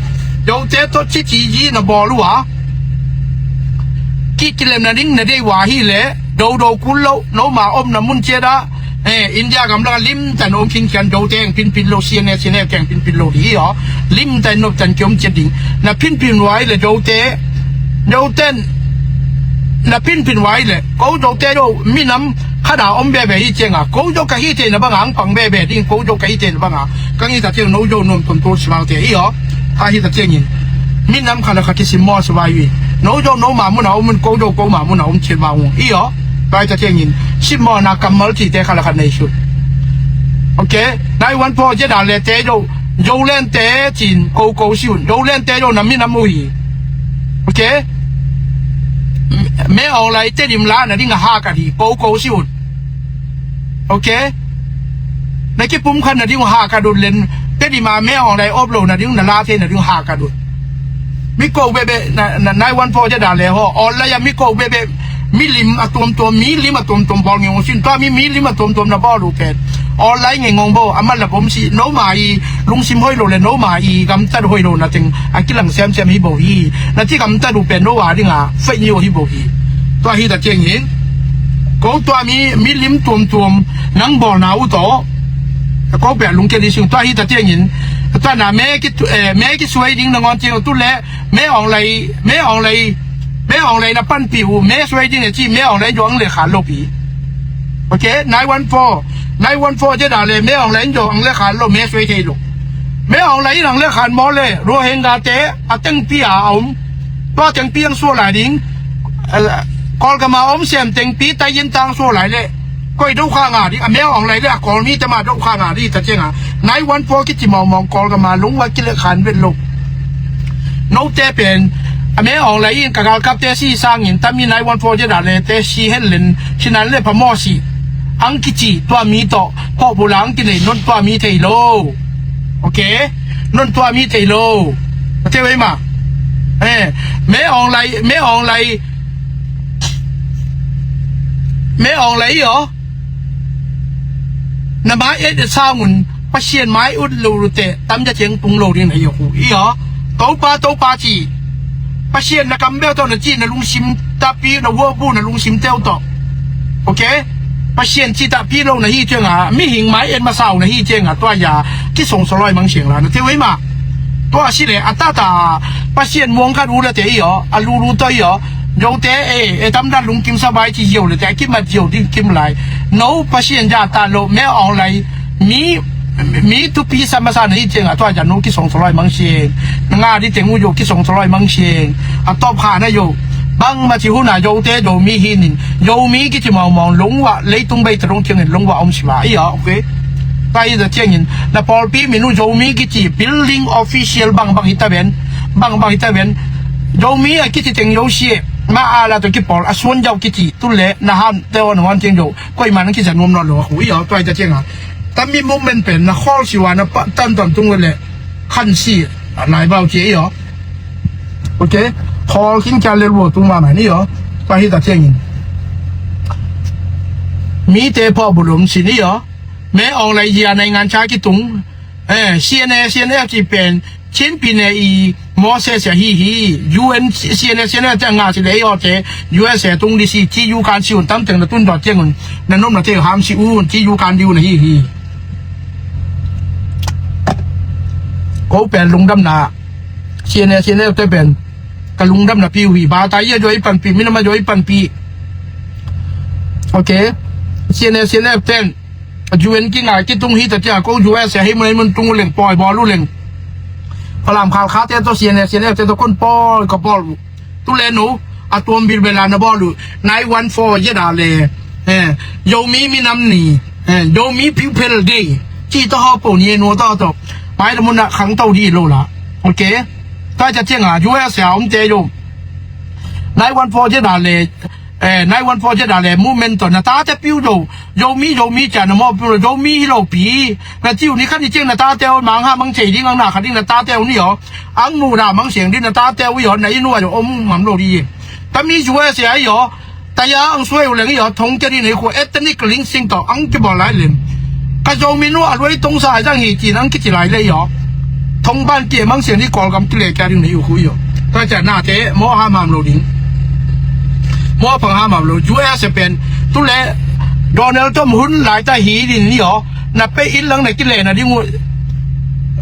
Zote tawh cici zi na bawl uh a, ki, kilem nading na deih uh ahi le, dodo kul lo, noma omna mun ciat ah, eh, India gam lak a limtan om khinkhian, Zote heng pinpin lo, C N A, C N A heng pinpin lo dih hi aw. Limtan noptan kiom ciat ding. Na pinpin uh ahi le Zote, Zoten na pinpin uh ahi le, ko Zote zo minam khat a om bebe hi cianga, ko zo ka hih theihna banga ang pang bebe ding, ko zo ka hih theihna banga. Ka ngita ciang no zo nuam tuamtuam simaute hi aw. A hi ta ciangin minam khat le khat kisimmawh sivai uh hi. No zo noma mun a om un, ko zo koma mun a om ciat va ung hi aw. Tua hi ta ciangin simmawhna kammal cihte khat le khat nei sut. Ok, nine one four Jeddah lete zo, Zolente cin koko si un. Zolente zo na minam uh hi. Ok, Me Aung Hlaing Tedim la nading a hakat hi, koko si un. Ok, na kipumkhat nading uh hakat un len, Tedim a Me Aung Hlaing op lo nading na la thei nading uh hakat un. Mi ko bebe na, na nine one four Jeddah le haw, awl lai a mi ko bebe, mi lim a tuamtuam, mi lim a tuamtuam bawl ngei ngong sin, tua mi, mi lim a tuamtuam na bawl uh pen awl lai ngei ngong bo, a man la bom si, noma i lungsim hoih lo le noma i gamtat hoih lo na teng a kilang semsem hi bo hi. Na ci gamtat uh pen no a dinga faih ni uh hi bo hi. Tua hi ta ciangin ko tua mi, mi lim tuamtuam nang bawlna uh tawh ko pia lungkia li sing. Tua hi ta ciangin tua na me ki, eh, me kisuai ding nangawn ciang tu le Me Aung Hlaing, Me Aung Hlaing, Me Aung Hlaing na panpih uh, me suai ding e ci, Me Aung Hlaing zong ang le khan lo pi. Ok, nine one four, nine one four Jeddah le Me Aung Hlaing zong ang le khan lo, me suai thei lo. Me Aung Hlaing in ang le khan maw le, Rohingya te a tengpi a om, tua tengpi ang suah lai ding, eh, Kawlgam a om sem tengpi tai in tang suah lai le. Koi do kha nga ding, a Me Aung Hlaing le a Kawl mite mah do kha nga ding ta cianga. Nine one four kici mawngmawng Kawlgam a lungwah kilekhan vet lo. Note pen a Me Aung Hlaing in ka galkapte si sangin tami nine one four Jeddah lete si hen len sinan le phamawh si. Ang kici tua mi tawh pawhbula ang kinei non tua mi thei lo. Ok? Non tua mi thei lo. Thei vei ma. Eh, Me Aung Hlaing, Me Aung Hlaing, Me Aung Hlaing i aw. Na mai et et sang un, Pasian mai ut lo lute, tam ja ciang tung lo ding na hi a khu. I aw. Topa, Topa ci. Pasian na kam bel tawh na ci, na lungsim tapi, na wuakbu, na lungsim teu tawh. Ok? Pasian ci tapi lo na hi cianga, mihing mai et masa uh na hi cianga, tua ya, kisong saloi mang siang la, na teu ei ma. Tua si le, a tata, Pasian muang khat u le te i aw, a lulu tawh i aw, Zote e, e tamdan lungkim sa bai ci ziau le te, a kimat ziau ding kim lai. No, Pasian ja ta lo, Me Aung Hlaing, mi, mi thupi sa masa na hi cianga, tua ja no kisong saloi mang siang. Na nga di teng u yo kisong saloi mang siang. A tawp kha na yo. Bangmah ci hun a Zote, Zomi hi nin. Zomi kici mawngmawng, lungwah, leitung bei ta dong ciangin, lungwah om si va. I aw, ok. Tua hi ta ciangin, na pawlpi min u Zomi kici, building official bangbang hi ta ven. Bangbang hi ta ven. Zomi a kici teng zo si e. Ma a la to kipawl, a suan zau kici, tu le, na han, te on, on ciang zo. Koima nang kiza nuam nawn lo a khu i aw, tua hi ta cianga. Tami movement pen, na khawl si ua, na pa, tan tan tung le, khan si, a nai bau ci i aw. Ok? Khawl khin kia le lua tung ma ma ni aw. Tua hi ta ciangin mite phawh bulum sin hi aw. Me awng lai zia nai ngan cha kitung. Eh, C N A, C N F ci pen Chin pi ne i Moses a hi hi. U N, C N A, C N F te a ngah ci le ei aw te U S A tung di si ci u kan si un tam teng na tun dawt ciangun na nopna te ham si un ci u kan di un a hi hi. Ko pen lungdamna C N A, C N F te pen ka lungdamna pi uh hi. Ba ta ia jo i panpi, minama jo i panpi. Ok. C N A, C N F ten U N ki ngai kitung hi ta tia ko U S a hei mun hei mun tung uh leng pawi bawl uh leng. Palam khal kha te to C N A, C N F te to kon pawi ka bawl uh. Tu le no a tuam bil bela na bawl uh. Nine one four je da le. Eh, Zomi minam ni. Eh, Zomi People Day. Ci to ho po ni no to to. Mai da mun na khang tau di lo la. Ok. Ta ca ciang a U S a om te yo. Nine one four je da le. Eh, nine one four je da le movement to na ta te piu do. Zomi, Zomi ca na mo piu do. Zomi hi lo pi. Na ciu ni khan ni ciang na ta te o mang ha mang cei ding ang na kha ding na ta te o ni yo. Ang mu na mang siang ding na ta te o yo na inu a yo om mam lo di. Ta mi U S a yo. Ta ya ang suai u leng yo. Thong ke di nei khu ethnic cleansing to ang ki bo lai lem. Ka Zomi nu a luai tong sa jang hi ci nang ki ci lai le yo. Thong ban ki mang siang ni kol gam ki le ka ding nei u khu yo. Ta ca na te mo ha mam lo ding. Mo pang ha mam lo. U S pen tu le Donald Trump hun lai ta hi din ni yo. Na pe in lang na ki le na ding u.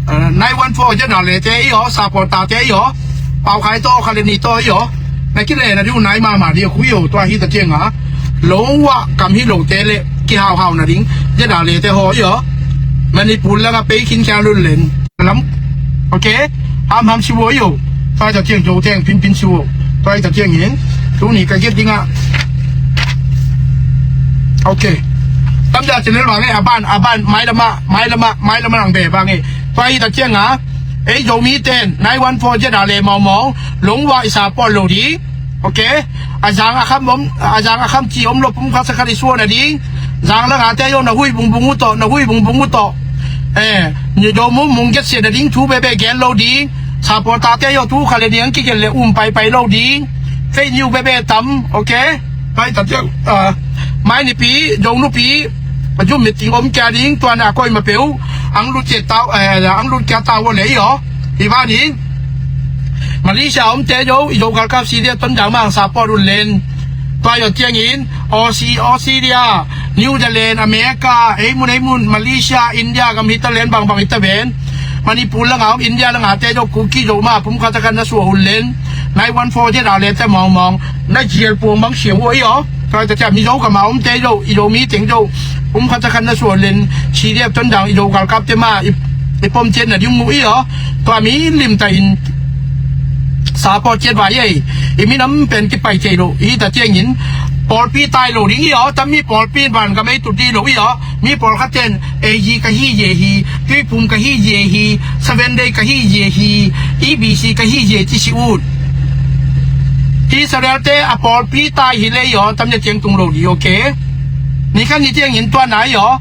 Ah, nine one four je na le te yo, supporter te yo. Pau khai to kha le ni to yo. Na ki le na ding u nai ma ma di khu yo tua hi ta ciang a. Lo wa kam hi lo te le ki hau hau na ding. Je na le te ho yo. Manipur lang a pe khin kya lun len. Lam. Ok. Ham ham si wo yo. Tua hi ta ciang jo teng pin pin si wo. Tua hi ta ciang in. Tu ni ka git ding a. Ok. Tam ja channel bang e, aban, aban, mai lama, mai lama, mai lama lang be bang e. Tua hi ta ciang a. Ei Zomi ten, nine one four je da le mau mau. Long wa i sa pol lo di. Ok. A zang a kham om, a zang a kham ci om lo pum kha sa kha di suan a ding. Zang la nga te yo na hui bung bung u to, na hui bung bung u to. Eh, ni do mung mung get se da ding thu be be gel lo ding. Supporter te yo thu kha le ding ki gel le um pai pai lo ding. Fake news be be tam, ok? Pai ta teu, ah, mai ni pi, dong nu pi, a jum meeting om kia ding, tuan a koi ma peu, ang lut ke tau, eh, ang lut kia tau le yo. Hi ba ni. Malaysia om te yo, i yo gal kap si dia ton dang mang support un len. Tua yo tiang in, Aussie, Australia, New Zealand, America, ei mun, ei mun, Malaysia, India, gam hita len bang bang hita ben. Manipur la ngau, India la ngau te jo Kuki jo ma pum kha ta khan na sua un len. Nine one four je da le te mong mong. Na jial puang bang siang ua i aw. Tua ta tia mi jo ka ma om te jo, i jo mi teng jo. Pum kha ta khan na sua len. Si dia ton dang i jo gal kap te ma i, i pom tian na ding mu i aw. Tua mi lim ta in. Support ciat vai ei. I minam pen kipai thei lo. I ta tiang in. Pawlpi tai lo ding i aw. Tam mi pawlpi van ka mei tu di lo i aw. Mi pawlkhat ten A G ka hi ye hi, Tuiphum ka hi ye hi, Seven Day ka hi ye hi, E B C ka hi ye ci si ut. Israel te a pawlpi tai hi le yo, tam ne tiang tung lo di, ok? Ni khan ni tiang in tuan nai yo.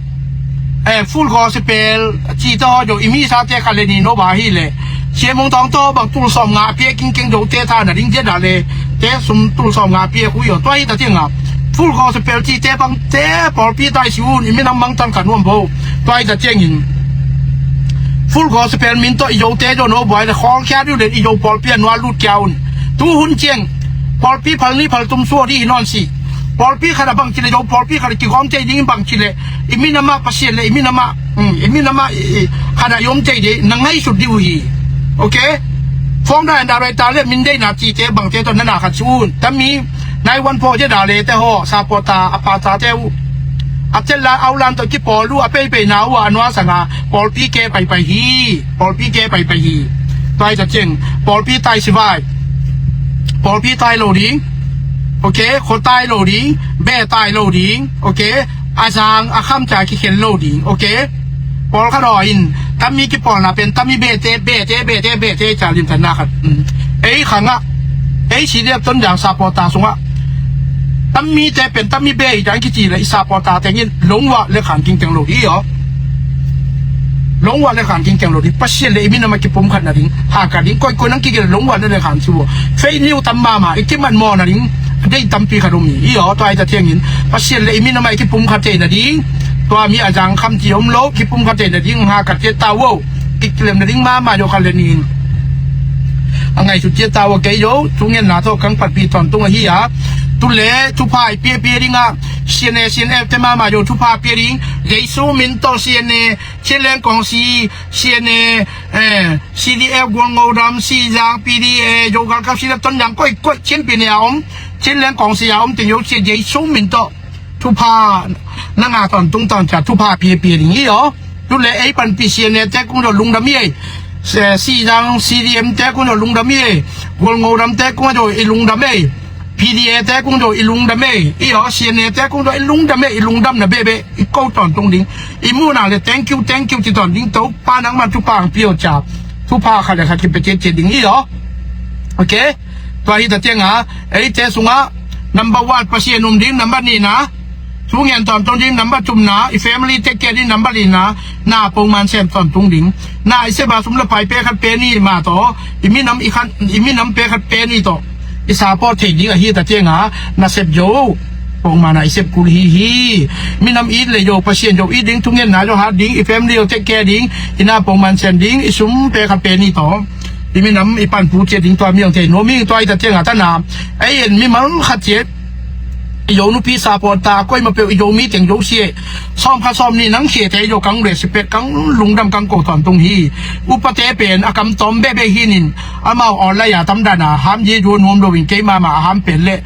Eh, Full Gospel ci to jo, i mi sa te kha le ni no ba hi le. Sia mong tong to bang tul som nga pia king king jo te ta na ding je da le. Te sum tul som nga pia ku yo. Tua hi ta tiang a. Full Gospel ci te bang te pawlpi tai si un, i minam mang tan ka nuam bo. Tua hi ta tiang in. Full Gospel min to i yo te jo no buai le khol kia diu le i yo pawlpi a nua lut kia un. Tu hun ciang. Pawlpi phal ni phal tum sua di hi non si. Pawlpi khat a bang ci le yo pawlpi khat a ki gom te ding bang ci le. I minam a Pasian le i minam a. Hmm, i minam a, i, i, khat a i om te de, na ngai sut di uh hi. Ok? Form da en da roi ta le min dei na ci te bang te to na na khat su un. Tam mi, nine one four je da le te ho, supporter, a pa ta te uh. A tel la au lan to ki pawl uh, a pei pei na uh, a nua sa nga, pawlpi ke pai pai hi. Pawlpi ke pai pai hi. Tai ta ciang, pawlpi tai si vai. Pawlpi tai lo ding. Ok, kho tai lo ding, be tai lo ding. Ok, a zang, a kham ca ki khel lo ding. Ok? Pawl kha daw in, tam mi ki pawl na pen, tam mi be te, be te, be te, be te, ca lim tan na khat. Mm. Ei khang a, ei si liap ton dang supporter sung a. Tam mi te pen, tam mi be i dang ki ci le, i supporter teng in, long wa le khan king teng lo di yo. Long wa le khan king teng lo di, Pasian le i minam a ki pum khat na ding, ha ka ding, koi koi nang ki gel long wa le le khan su. Fei niu tam ma ma, i ki man mo na ding, deih tampi khat om hi. I aw, tua hi ta ciangin Pasian le i minam a i kipumkhat theih nading, tua mi a zangkham ci om lo, kipumkhat theih nading ha ka ciat ta uh. Kiklem nading mahmah hi aw, khat le nih in a ngaihsut ciat ta uh kei aw. Thungetna tawh kang patpih tawntung ahi a, tu le thupha i piapia ding a, C N A, C N F te mahmah hi aw, thupha pia ding. Jesu min tawh C N A, Chinland Kawngsi, C N A, eh, C D F Gualngodam, Sizang, P D A, Zo galkap, C D F Tonzang, koih koih Chin pi ne a om, Chinland Kawngsi a om teng zosia Jesu min tawh thupha na ngah tawntung tawnca thupha piapia ding hi aw. Tu le ei panpih C N A te kung zo lungdam hi ei. Se-, Sizang C D M te kung zo lungdam hi ei. Gualngodam te kung zo i lungdam ei. P D A te kung zo i lungdam ei. I aw, C N A te kung zo i lungdam ei. I lungdamna behbeh i ko tawntung ding. I muhna le thank you, thank you ci tawn ding. Topa nangman thupha ang pia aw ca, thupha khat le khat kipia ciatciat ding hi aw. Ok. Tua hi ta cianga eite sungah number one Pasian um ding, number nihna thungen tawntung ding, number thumna i family take care ding, number lina na pongman sem tawntung ding. Na i sep a sum le pai pe khat pe ni mah tawh, i minam i khan, i minam pe khat pe ni tawh i support thei ding ahi ta cianga, na sep zo pongman a i sep kul hi hi. Minam it le zo, Pasian zo it ding, thungetna zo hat ding, i family zo take care ding, i na pongman sem ding, i sum pe khat pe ni tawh i minam i panpih ciat ding, tua mi ang thei nuam hi. Tua hi ta cianga tana ei en mimal khat ciat i Zo nupi support ta, koima peuh i Zo mi teng zosia sawm khat sawm nih nang khiate i Zo kang respect, kang lungdam, kang ko tawntung hi. Upate pen a kam tawm behbeh hi nin, amau online a tamdana ham ji zuan nuam lo in, keima mah a ham pen le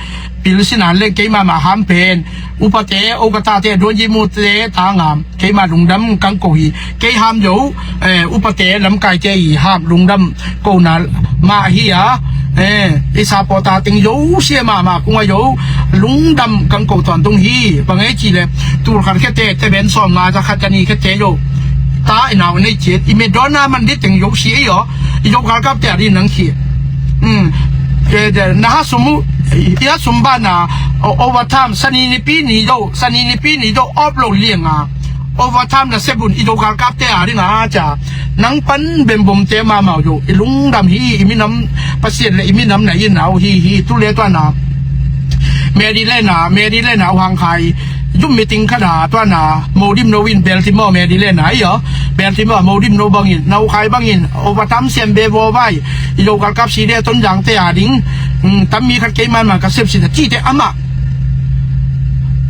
pil sinan le keima mah a ham pen upate, o ka tate, duan ji mute tangam keima lungdam kang ko hi. Kei ham zo, eh, upate lamkaite i ham lungdam kona mah hi a, eh, i support ta teng zosia mahmah kung a zo lungdam kang ko tawntung hi. Bang ei ci le tul khat khete, te ben sawm nga za khat za ni khete zo ta i nau nei ciat i Madonna man di teng zosia i aw, i Zo galkapte a di nang khi. Hmm. Eh, de, na ha sum uh, i ha sum bana o-, overtime, Sani nipi ni zo, Sani nipi ni zo off lo lianga overtime na sep un i Zo galkapte a dinga ca, nang pan bembomte mahmah uh zo i lungdam hi. I minam Pasian le i minam na i nau hi hi. Tu le tuana Maryland a, Maryland a uh hang khai Zoom meeting khat a tuana Modim no in Baltimore, Maryland a i aw, Baltimore Modim no bangin, nau khai bangin overtime siam be vaw vai, i Zo galkap C D F Tonzangte a ding, mm, tam mi khat keiman man ka sep sin a cite amah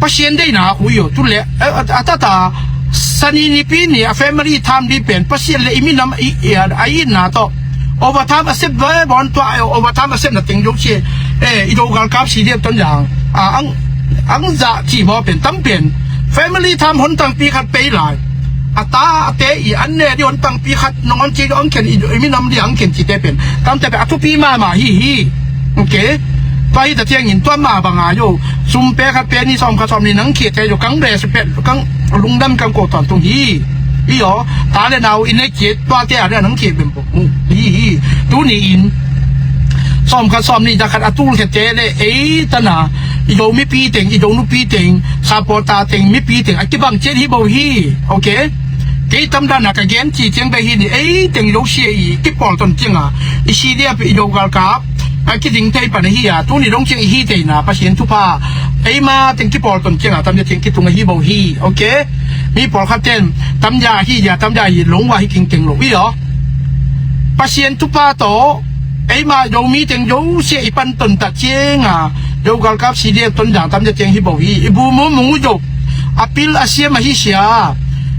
Pasian deihna a hui aw. Tu le, eh, a, a tata Sani nipi ni a family time di pen Pasian le i minam i, i, a, a itna tawh overtime a sep ve bon tua, eh, overtime a sepna teng zosia, eh, i Zo galkap C D F Tonzang a ang, ang za ci baw pen tam pen family time hon tangpi khat pei lai. A ta a te i an ne di hon tangpi khat nong an ci ang khen i, i minam di ang khen cite pen tamte pen a thupi mahmah hi hi. Ok. Tua hi ta ciangin tua mah banga zo sum pe khat pe ni sawm khat sawm ni nang khiate zo kang respect, kang lungdam, kang ko tawntung hi. I aw, ta le nau i nei ciat tuate a le nang khia bem bok mu hi hi. Tuni in sawm khat sawm ni za khat a tul khete le ei tana i Zo mipi teng, i Zo nupi teng, supporter teng, mipi teng a kibang ciat hi bo hi. Ok. Kei tamdana ka gen ci ciang be hi ni, ei teng zosia i kipawl ton cianga i C D F i Zo galkap a kiding thei pan ahi a, tuni dong ciang i hi theina Pasian thupha eima teng kipawl ton cianga tamzia teng kitung ahi bo hi. Ok. Mi pawlkhat ten tamzia ahi zia, tamzia hi longua hi kingkeng lo i aw. Pasian thupha tawh eima Zomi teng zosia i pan ton ta cianga Zo galkap C D F Tonzang tamzia teng hi bo hi. I bu mu mu zo a pil a siam ahi sia.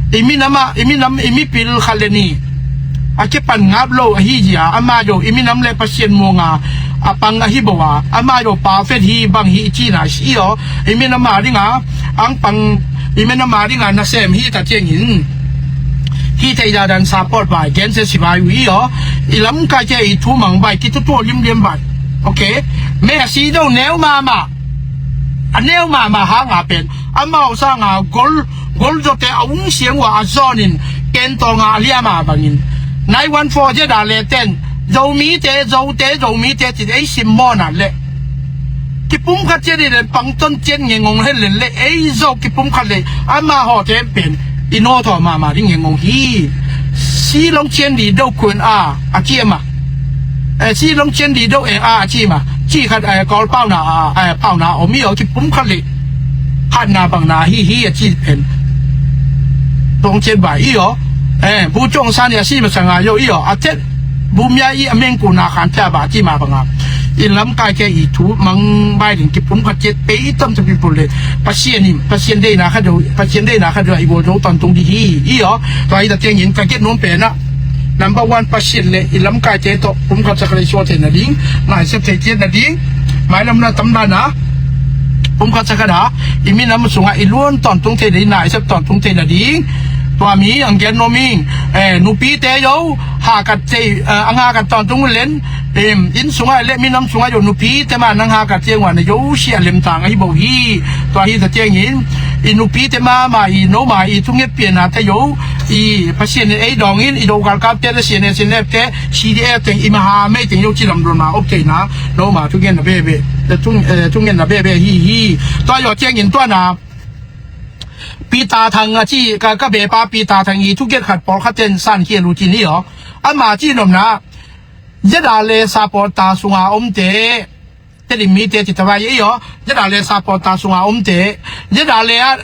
I minam a, i minam, i mipil khat le nih a kipan ngap lo ahi zia, ama zo i minam le Pasian muanga a pang ahi bo a, ama zo perfect hi bang hi i cina si aw. I minam a dinga ang pang, i minam a dinga nasem hi ta ciangin hi thei dadan support vai, gense si vai ui aw. I lamkaite i thumang vai, kitutu limlim vai. Ok. Me a si do neu mahmah, a neu mahmah hanga pen amau sanga gol, gol zote a ung siang ua a zawnin ken tawnga a liama bangin nine one four zia da le ten Zomite, Zote, Zomite ci ei simmawna le kipumkhat ciat i le pangton ciat ngengong hen le le ei Zo kipumkhat le amahawte pen i nawthaw mahmah ding ngengong hi. Si long cian di do kun a a ci ama, eh, si long cian di do e a a ci ma. ci khat, eh, Kawl pauna, eh, pauna om hi aw, kipum khat le hatna bangna hi hi a ci pen. Tong ciat bai hi aw. Eh, bu cong san i a si masa nga yo hi aw. A tet bu mia i a meng ku na khan tia ba ci ma banga. I lamkai ke i thu mang bai ding kipum khat ciat pei i tam ta pi pul le. Pasian in, Pasian deina khat do, Pasian deina khat do i gol do ton tung di hi, hi aw. Tua hi ta tiang in ka get nom pen a. Number one, Pasian le i lamkaite tawh pumkhat sa khat i suak theihna ding, naisep thei ciatna ding, mailam na tamdan a pumkhat sa khat a i minam sungah i luan tawntung theihna ding, naisep tawntung theihna ding. Tua mi ang gen nuam ing, eh, nupite yo hakat thei, eh, ang hakat tawntung len, em, inn sungah le minam sungah yo nupite ma nang hakat ciang ua na yo sia lemtang ahi bo hi. Tua hi ta ciangin i nupite ma ma i no ma i thunget pianate yo i Pasian in ei dawngin i do galkapte le sian e sian lepte C D F teng i maha mei teng yo ci lamdon ma op theina no ma thungetna bebe, thung, eh, thungetna bebe hi hi. Tua yo ciangin tua na Peter Thang a ci ka, ka bepa Peter Thang i thuget khat pawlkhat ten san khial uh cin hi aw. Ama ci nomna ZRA le supporter sunga omte Tedim mite ci tawai ei aw. ZRA le supporter sunga omte ZRA le a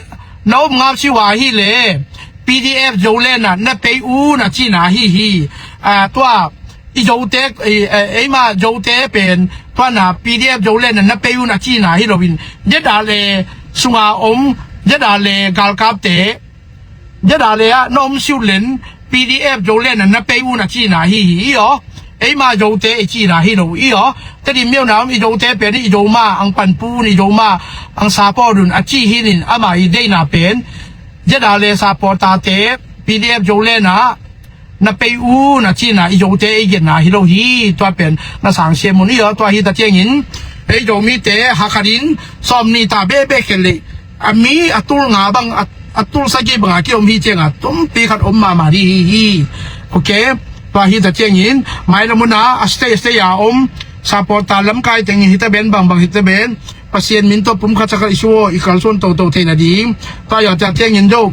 na om ngap siwa hi le PDF Zoland a na pei un a cina hi hi. A, tua i Zote, i, eh, eima Zote pen tua na PDF Zoland a na pei un a cina hi loin ZRA le sunga om ZRA le galkapte ZRA le a na om siu len PDF Zoland a na pei un a cina hi hi i aw. Eima Zote i cina hi lo i aw. Tedim miau na om i Zote pen i Zo ma ang panpun i Zo ma ang support un a ci hi nin ama i deina pen ZRA le supporter te PDF Zoland a na pei un a cina i Zote i genna hi lo hi. Tua pen na sang siam un i aw. Tua hi ta ciangin ei Zomite hakhatin sawm ni ta bebe khen le a mi a tul nga bang a, a tul sagih banga ki om hi cianga tumpi khat om mama di hi hi. Ok. Tua hi ta ciangin mailam una a stay stay a om supporter lamkai teng hita ben bangbang hita ben Pasian min tawh pumkhat sa khat i suak i kalsuan toto theihna ding. Tua yo ta ciangin do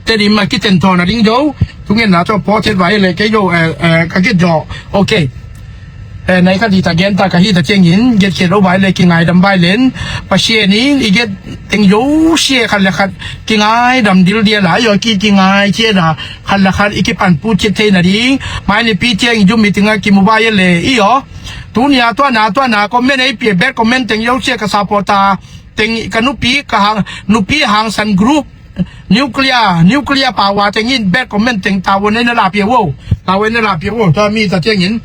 Tedim a kiten thawna ding do thungetna tawh pawh chet vai le kei do, eh, eh, ka kit do. Ok. Eh, nai khat hi ta gen ta ka hi ta ciangin get khe lo vai le kingaidam vai len Pasian in i get teng yo sia khat le khat kingaidam dil dia la yo ki kingai cia la khat le khat i kipan pu chet theihna ding. Mai ni pi ciang i jum meeting a kimu vai le i aw. Tunia tua na tua na comment ei pia bad comment teng yo sia ka supporter teng ka nupi ka hang nupi hangsan group nuclear nuclear power tengin bad comment teng tawon na la pia wo tawon na la pia wo tua mi ta ciangin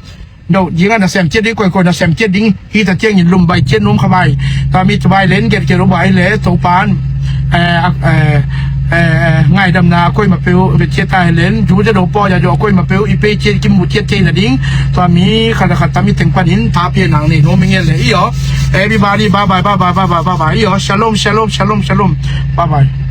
do jinga na sem ciat ding koi koi na sem ciat ding hi ta ciangin lum bai ciat num kha bai tua mi tu bai len get get bai le to pan eh, eh, eh, ngaidamna koi ma peu ve ciat tai len ju ja do po ja jo koi ma peu i pe ciat ki mu ciat ciat na ding tua mi kha kha ta mi teng panin ta pia nang nei no mi ngel le i aw. Everybody bye bye bye bye bye bye bye i aw. Shalom shalom shalom shalom. Bye bye.